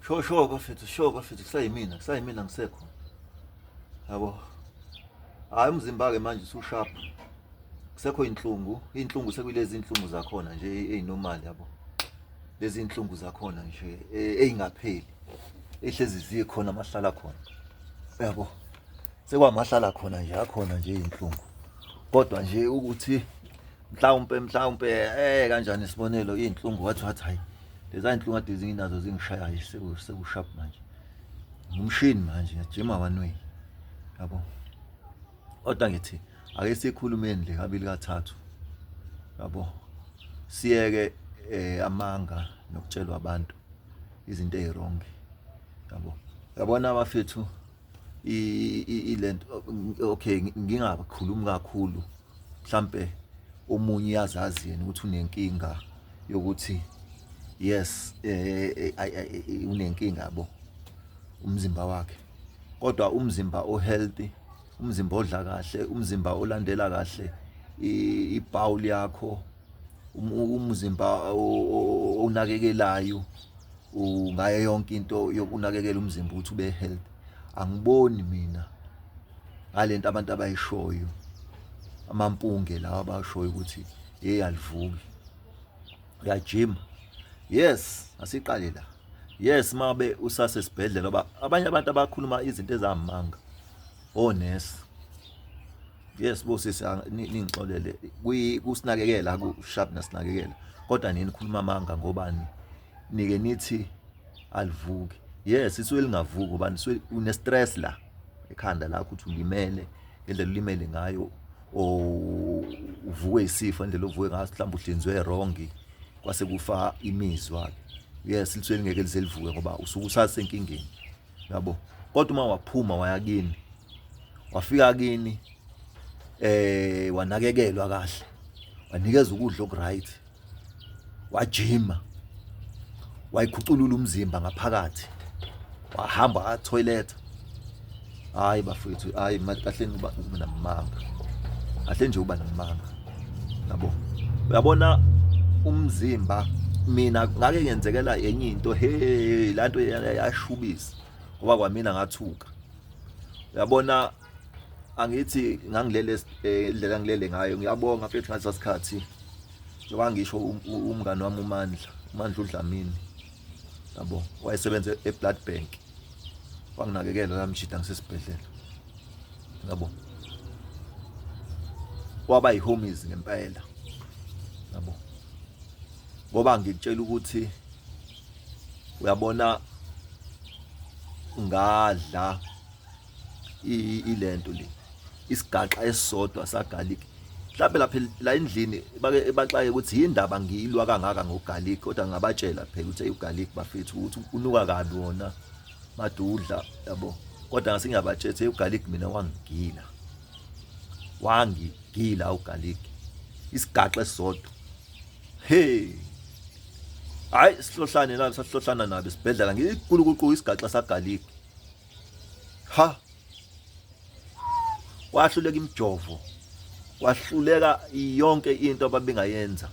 Sho sho bafethu, sho bafethu kusayimina, kusayimina ngisekho. Yabo. Hayi umzimba ke manje ususharp. Kusekho inhlungu, inhlungu sekuyilezi inhlungu zakhona nje ezinormal yabo. Lezi inhlungu zakhona nje ezingapheli. Ehlezi zikhona amahlala khona. Yabo. Sekwamahlala khona nje akhona nje inhlungu. Kodwa nje ukuthi mhlawumpe mhlawumpe eh kanjani isibonelo izinhlungu wathi wathi hayi leza inhlungu ade zinginazo zingishaya sekusharp manje ngumshini manje ngiyajima one way yabo kodwa ngithi ake sikhulumeni le kabili kathathu yabo siyeke eh, amanga nokutshelwa abantu izinto eziwrong yabo yabona abafethu ilento okay ngingakhulumi kakhulu mhlambe omunye uyazazi yena ukuthi unenkinga yokuthi yes eh, eh, eh, unenkinga yabo umzimba wakhe kodwa umzimba ohealthy umzimba odla kahle umzimba olandela kahle ibawul yakho um, umzimba onakekelayo ngayo yonke into yokunakekela umzimba ukuthi ube healthy angiboni mina ngalento abantu abayishoyo amampunge lawa abashoyo ukuthi hey alivuki uyajima yes asiqale la yes mabe usasesibhedlela ngoba abanye abantu abakhuluma izinto ezamanga onesi yes bosisi ningixolele kusinakekela ku-sharp nasinakekela kodwa nini khuluma amanga ngobani nike nithi alivuki yes isuke lingavuki ngoba nisuke une-stress la ekhanda lakho ukuthi ulimele ngendlela ulimele ngayo or uvukwe isifo indlela ovuke ngaso mhlawumbe uhlinzwe wrong kwase kufa imizwa yes lisuke lingeke lize livuke ngoba usuke usasenkingeni yabo kodwa uma waphuma waya kini wafika kini eh wanakekelwa kahle wanikeza ukudla okuright wajima wayikhuculula umzimba ngaphakathi wahamba a toilet hayi bafethu hayi kahle uba ube namanga kahle nje uba namanga yabo uyabona umzimba mina ngake ngenzekela enye into he lanto yashubisa ngoba kwamina ngathuka uyabona angithi ngangilele eh, indlela ngilele ngayo ngiyabonga mfethu ngalesa sikhathi njengoba ngisho um, umngani wami uMandla uMandla uDlamini yabo wayesebenza e-blood bank wanginakekela la mjida ngisesibhedlela yabo waba yi-homies ngempela yabo ngoba ngikutshela ukuthi uyabona ngadla ilento le isigaxa esisodwa sagarlic mhlawumbe lapha la endlini bake baxaye ukuthi yindaba ngilwa kangaka ngogarlic kodwa ngabatshela phela ukuthi ugarlic bafethu ukuthi unuka kabi wona madudla yabo kodwa ngase ngiyabatshela ukuthi ugarlic mina wangigila wangigila ugarlic isigaxa esisodwa hey hayi sihlohlane la sahlohlana nabo esibhedlela ngikulukuqu isigaxa sagarlic ha kwahluleka imijovo kwahluleka yonke into ababengayenza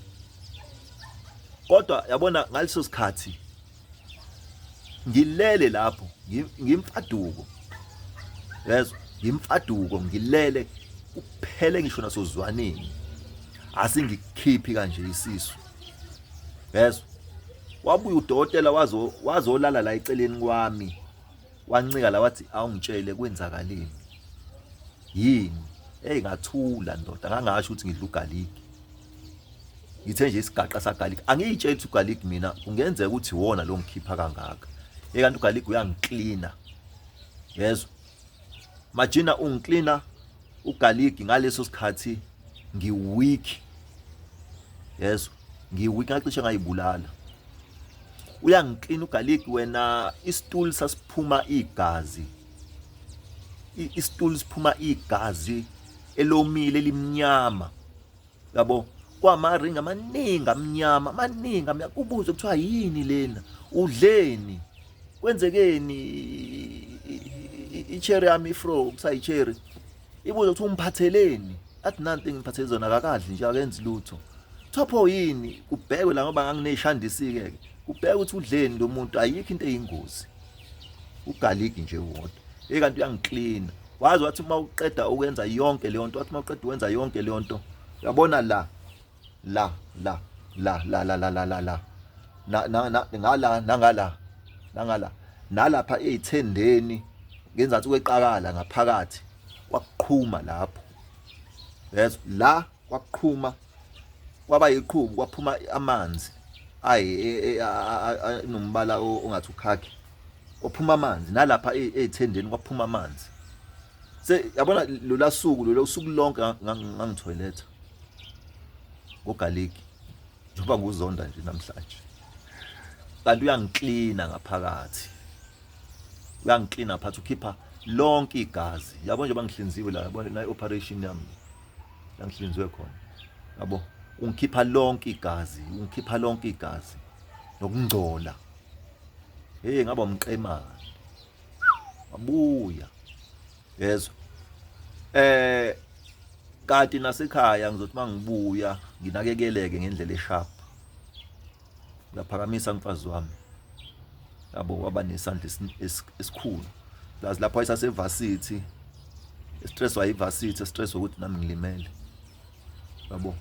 kodwa yabona ngaleso sikhathi ngilele lapho ngimfaduko yezwa ngimfaduko ngilele kuphele ngisho nasozwaneni asingikhiphi kanje isisu yezwa wabuya udokotela wazo wazolala la eceleni kwami wancika la wathi awungitshele kwenzakaleni yini hey ngathula ndoda ngangasho ukuthi ngidla ugaliki ngithe nje isigaqa sagarlic angiyitsheli ukuthi ugarlic mina kungenzeka ukuthi wona lo ngikhipha kangaka ekanti ugarlic uyangiklina yezwa majina ungiklina ugarlic ngaleso sikhathi ngiweak yezwa ngiweak ngacishe ngayibulala uyangiklina ugarlic wena isitool sasiphuma igazi isitool siphuma igazi elomile elimnyama yabo kwamaringi amaningi amnyama amaningi amnyama kubuze kuthiwa yini lena udleni kwenzekeni icherry yami ifro kusayicherry ibuze ukuthi umphatheleni athi nanti ngiphathele zona akakadli nje akenzi lutho thopho yini kubhekwe la ngoba ngangineshandisi-ke ke Ubheka ukuthi udleni lo muntu, ayikho into eyingozi, ugaliki nje wodwa. Hey, kanti uyangiklina. Wazi wathi uma uqeda ukwenza yonke leyo nto, wathi uma uqeda ukwenza yonke leyo nto, uyabona la la la la la la la la la la na na ngala nangala nangala nalapha ezithendeni ngenzansi kweqakala ngaphakathi kwakuqhuma lapho, yes, la kwakuqhuma kwaba yiqhubu, kwaphuma amanzi ayi e, e, anombala ongathi ukhakhi, kwaphuma amanzi nalapha ezithendeni kwaphuma amanzi. Se yabona lola suku lolo usuku lonke ngangithoyiletha ngogaliki njengoba nguzonda nje namhlanje, kanti uyangiklina ngaphakathi, uyangiklina phakathi, ukhipha lonke igazi. Yabo nje bangihlinziwe la, yabo na operation yami la ngihlinziwe khona, yabo ungikhipha lonke igazi, ungikhipha lonke igazi nokungcola. Hey, ngaba umqemane wabuya, yezwa. Kanti nasekhaya ngizothi mangibuya nginakekeleke ngendlela esharp. Ngiyaphakamisa umfazi wami, yabo, waba nesandla esikhulu. Plus lapho wayesasevasithi, stress wayivasithi, stress ukuthi nami ngilimele, yabo,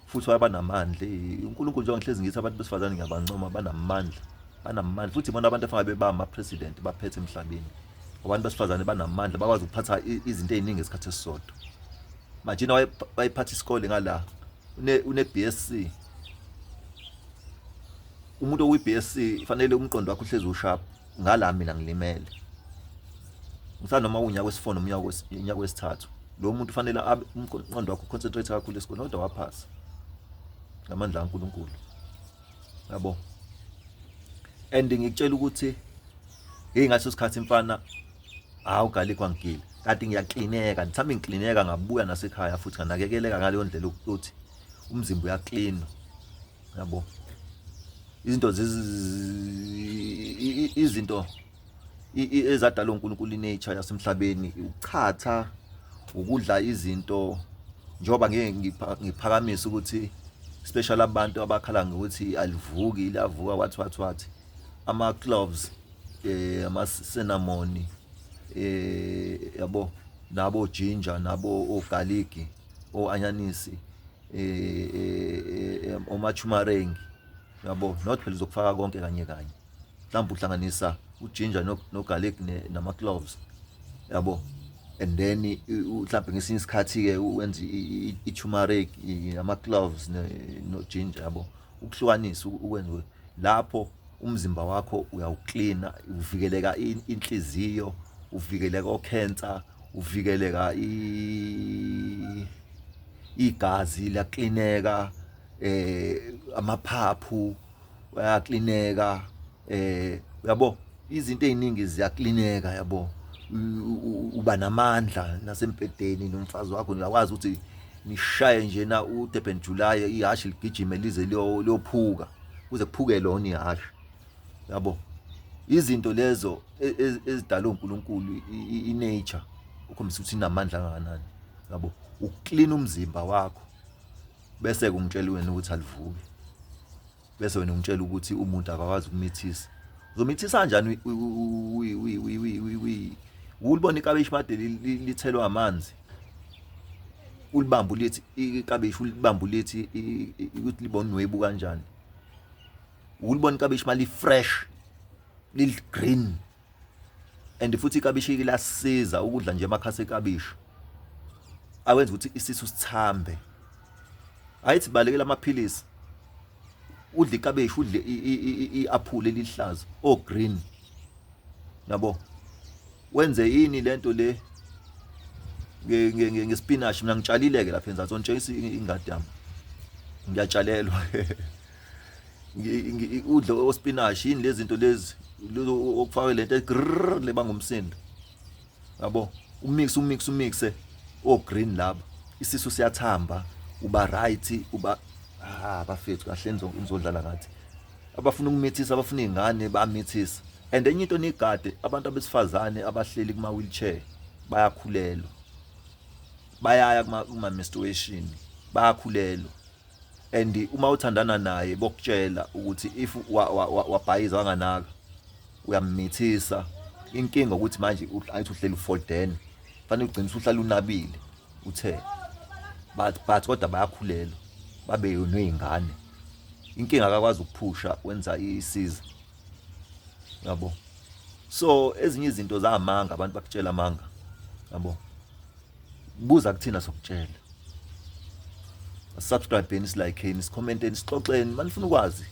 futhi waba namandla. uNkulunkulu, njengoba ngihlezi ngithi abantu besifazane ngiyabancoma, banamandla, banamandla futhi ibona abantu afanele beba ama-president, baphethe emhlabeni. Abantu besifazane banamandla, bakwazi ukuphatha izinto ey'ningi ngesikhathi esisodwa. Manje wayephatha isikole ngala, une-BSc. Umuntu okwi-BSc fanele umqondo wakhe uhlezi usharp. Ngala mina ngilimele ngisanoma unyaka wesi-4 noma unyaka wesithathu, lo muntu fanele abe umqondo wakhe uconcentrate kakhulu esikoleni, kodwa waphasa ngamandla kaNkulunkulu, yabo. And ngikutshela ukuthi hey, ngaso sikhathi mfana, hawu, garlic wangigila, kanti ngiyaklineka, ngithami ngiklineka, ngabuya nasekhaya futhi nganakekeleka ngaleyo ndlela ukuthi umzimba uyaklinwa, yabo. Izinto izinto ezadalwa uNkulunkulu, inature yasemhlabeni, ukuchatha, ukudla izinto, njengoba ngeke ngiphakamisa ukuthi special abantu abakhala ngokuthi alivuki, liyavuka, wathi wathi wathi ama cloves, ama cinnamon, yabo, nabo ginger, nabo ogarlic, oanyanisi, omachumarengi, yabo. Not phela uzokufaka konke kanye kanye, mhlawumbe uhlanganisa uginger no garlic nama cloves, yabo, and then mhlawumbe ngesinye isikhathi ke wenza i-turmeric, ama cloves no ginger, yabo, ukuhlukanisa ukwenziwe lapho umzimba wakho uyawuklina, uvikeleka inhliziyo, uvikeleka ocancer, uvikeleka igazi liyaklineka, amaphaphu ayaklineka, uyabo, izinto eziningi ziyaklineka, yabo. Uba namandla nasembhedeni nomfazi wakho, uyakwazi ukuthi nishaye nje na uDurban July, ihashi ligijime lize liyophuka, kuze kuphuke lona ihashi, yabo. Izinto lezo ezidalwe uNkulunkulu, i-nature ukhombisa ukuthi inamandla kangakanani, yabo, ukuklina umzimba wakho. Bese kungitshela wena ukuthi alivuki, bese wena ungitshela ukuthi umuntu akakwazi ukumithisa. Uzomithisa kanjani? Ulibona ikabishi made lithelwa amanzi, ulibamba ulithi ikabishi, ulibamba ulithi ukuthi libona unwebu kanjani? Ulibona ikabishi mali fresh, lil green, and futhi ikabishi liyasiza ukudla nje amakhasi ekabishi awenza ukuthi isisu sithambe. Ayithi balekela amaphilisi, udle ikabishi, udle i-aphula elihlaza o green, yabo. Wenze yini lento le ngespinach? Mina ngitshalile ke lapha enzansi, ontshengisa ingadi yami, ngiyatshalelwa. Udle ospinach, yini lezi zinto lezi okufaka lento grrr leba ngumsindo, yabo, umix umix umixe o green laba, isisu siyathamba, uba right, uba ah bafethu kahle. Nizodlala ngathi abafuna ukumithisa, abafuna izingane bamithisa. And enye into nigade, abantu abesifazane abahleli kuma wheelchair bayakhulelwa, bayaya kuma menstruation, bayakhulelwa. And uma uthandana naye bokutshela ukuthi if wabhayiza wanganaka uyamithisa. Inkinga ukuthi manje ayithi uhleli ufoldene, fanele ugcine usuhlala unabile uthe but kodwa bayakhulelwa babe ney'ngane. Inkinga akakwazi ukuphusha, wenza isiza, yabo. So ezinye izinto zamanga, abantu bakutshela amanga, yabo. Buza kuthina, sokutshela. Subscribe-eni, silike-eni, sikhomenteni, sixoxeni manifuna ukwazi.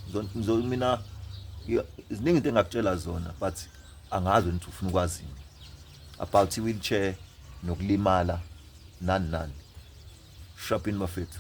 Mina ziningi into engakutshela zona, but angazi wena ukuthi ufuna ukwazini about i-wheelchair nokulimala nani nani. Shapini bafethu.